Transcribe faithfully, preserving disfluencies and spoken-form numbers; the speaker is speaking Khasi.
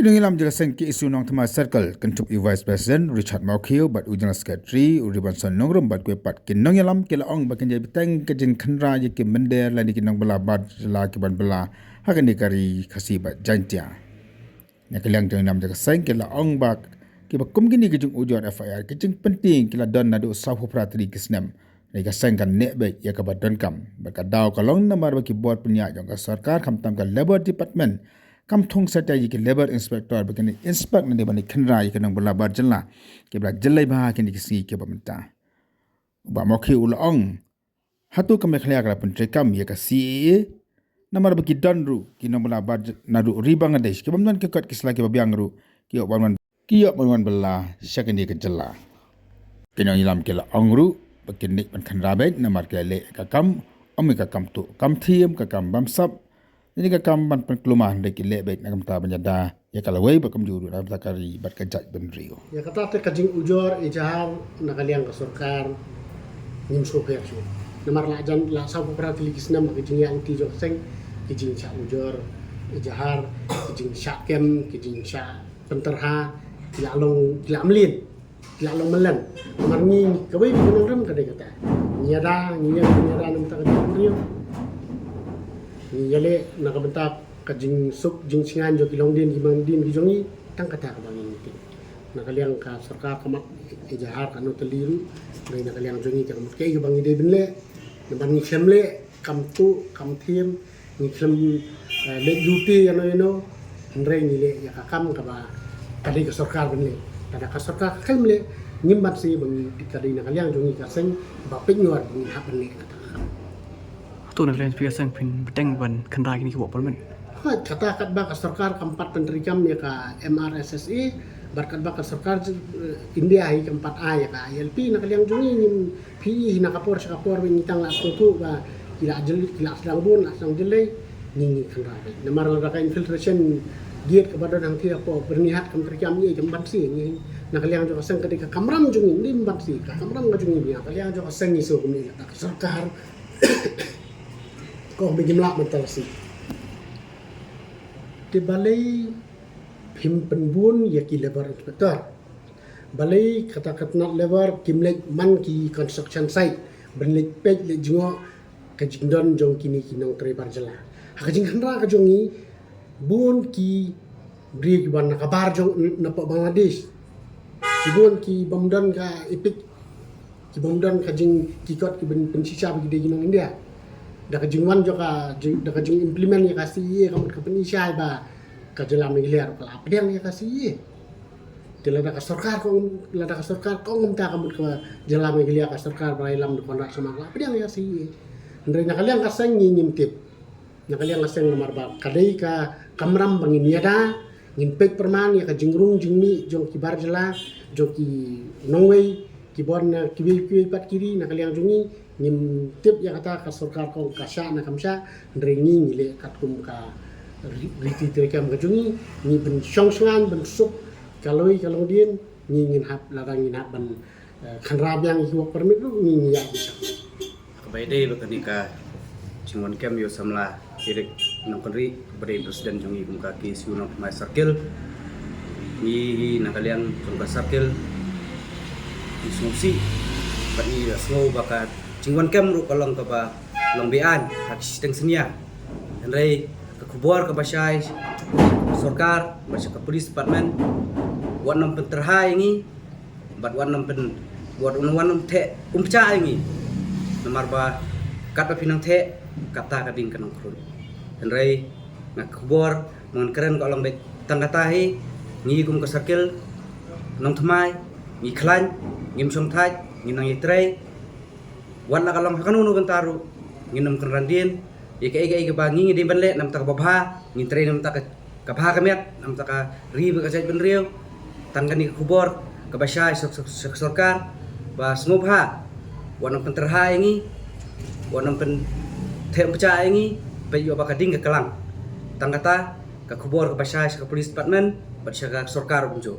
Nongïalam jong ka seng K S U Nongthymmai Circle, kynthup i Vice President Richard Mawkhiew bad u General Secretary u Ribanson Nongrum bad kiwei pat ki nongïalam ki la ong ba kin ïai bteng ka jingkhynra ïa ki mynder lane ki nongbylla bar jylla kiban bylla ha kane ka ri Khasi bad Jaiñtia. Na ka liang jong i nongïalam jong ka seng ki la ong ba kiba kum kine ki jingujor F I R, ki jingpyntieng ki la don naduh sawphew phra tylli ki snem. Hynrei ka seng ka neh beit ïa kaba donkam. Bad ka daw ka long namar ba ki bor pynïaid jong ka sorkar, khamtam ka Labour Department, kam thung satia ïa ki Labour Inspector ba kin inspect lane ban khynra ïa ki nongbylla bar jylla kiba la jyllei bha ha kine ki sngi kiba mynta. U Bah Mawkhiew u la ong, hato ka Meghalaya ka la pyntreikam ïa ka C A A? Namar ba ki don ruh ki nongbylla bar jylla naduh ri Bangladesh, ki bym don ki kot ki sla kiba biang ruh, ki ïoh ban wan, ki ïoh ban wan bylla sha kane ka jylla. Ki nongïalam ki la ong ruh ba kin leit ban khynra beit namar ki la leh ka kam, ym ïa ka kam tuh kam thiem, ka kam bamsap, ïa ka kam ban pynkulmar, hynrei ki leh beit na ka bynta ban ïada ïa ka lawei bad kumjuh ruh na ka bynta ka ri bad ka jaitbynriew. Ïa kata te ka jingujor ejahar na ka liang ka sorkar ngim sngewpher shuh. Namar la jan, la sawphew phra tylli ki snem ha ka jingïaid lynti jong ka seng, ki jingshah ujor ejahar, ki jingshah kem, ki jingshah pynterha, ki la long, ki la mlien, ki la long mlien. Namar ngi, kawei ka nongrim ka dei kata. Ngi ïada, ngi ïada, ngi ïada na ka bynta ka jaitbynriew. Ngi ïaleh na ka bynta ka jingsuk jingsngain jong ki longdien ki mandien ki jong ngi, tang kata kaba ngi tip. Na ka liang ka sorkar ka mut ejahar katno tylli ruh, hynrei na ka liang jong ngi te ka mut kaei kaba ngi dei ban leh, namar ngi khlem leh kam tuh kam thiem, ngi khlem, eh, leh duty ïano ïano, hynrei ngi leh ïa ka kam kaba ka dei ka sorkar ban leh. Lada ka sorkar ka khlem leh, ngim banse ba ngi, ka dei na ka liang jong ngi ka seng ba pynïoh ba ngi hap ban leh kata ka kam. Hato na ka liang phi ka seng phin bteng ban khynra kine kiwei ki por mynta? Hooid, kata katba ka sorkar kam pat pyntreikam ïa ka M R S S A, bad katba ka sorkar, eh, India hi kam pat ai ïa ka I L P, na ka liang jong ngi ngim phi i na ka por sha ka por ba ngi tang la sngewthuh ba ki la jyl, ki la sdang bun, la sdang jyllei, ngi, ngi khynra beit. Namar lada ka infiltration gate kaba don hangtei hapoh Byrnihat kam treikam, ngi kam banse, ngi na ka liang jong ka seng ka dei ka kamram jong ngi, ngim banse, ka kamram ka jong ngi, na ka liang jong ka seng ngi sngewkmen ïa ka sorkar. Ko ba ngim lah ban talasi. Te balei phim pynbun ïa ki labour inspector? Balei kata ka tnat labour kim leit man ki construction site ban leit peit leit jngoh ka jingdon jong kine ki nongtrei bar jylla? Ha ka jingkhynra ka jong ngi, bun ki briew kiba na ka bar jong, na poh Bangladesh, ki bun ki bym don ka EPIC, ki bym don ka jing, ki kot ki ban pynshisha ba ki dei ki nong India. Da ka jingwan jong ka jing, da ka jing implement ïa ka C A A ka mut ka pyni shai ba ka jylla Meghalaya ruh ka la pdiang ïa ka C A A. Te lada ka sorkar ka ong, lada ka sorkar ka ong kumta ka mut ka jylla Meghalaya ka sorkar ba la ïalam da u Conrad Sangma ka la pdiang ïa ka C A A. Hynrei na ka liang ka seng ngi ngim tip. Na ka liang ka seng namar ba ka dei ka kamram ba ngin ïada, ngin peit pyrman ïa ka jingrung jingmih jong ki bar jylla, jong ki nongwei, ki bun na kiwei kiwei pat ki ri. Na ka liang jong ngi ngim tip ïa kata ka sorkar ka ong ka shah ne kam shah, hynrei ngi ngi leh katkum ka ri-, riti treikam ka jong ngi, ngi pynshong shngaiñ ban suk ka lawei ka longdien, ngi ngin hap, lada ngin hap ban, eh, khynra biang ïa ki work permit ruh ngi ngi ïa bishar. Kaba ïadei bad kane ka jingwan kem ïa u samla Eric Nongkynrih, kaba dei president jong ngi kum ka K S U Nongthymmai Circle. Ngi na ka liang jong ka circle ngi sngewsih bad ngi la sngew ba ka jingwan kem ruh ka long kaba long be-aiñ ha ki shiteng synñia. Hynrei ka khubor kaba shai sha ka sorkar bad sha ka police department, wat nym pynterha ïa ngi, bad wat nym pyn, wat nym, wat nym theh umpcha ïa ngi. Namar ba katba phi nang theh, kata ka ding ka nang khrun. Hynrei nga khubor ba ngan kren ka long beit tang kata hi, ngi kum ka circle Nongthymmai ngi khlaiñ, ngim shongthait, ngi nang ïatrei. Wat la ka long ha kano kano bynta ruh, ngin nym kynran dien. Ïa kaei kaei kaba ngi ngi dei ban leh na bynta kaba bha, ngin trei na bynta ka, ka bha ka miat, na bynta ka ri bad ka jaitbynriew. Tang kane ka khubor kaba shai sha, sha, sha ka sorkar ba sngewbha, wat nym pynterha ïa ngi, wat nym pyntheh umpcha ïa ngi, peit ïoh ba ka ding ka klang. Tang kata ka khubor kaba shai sha ka police department bad sha ka sorkar kumjuh.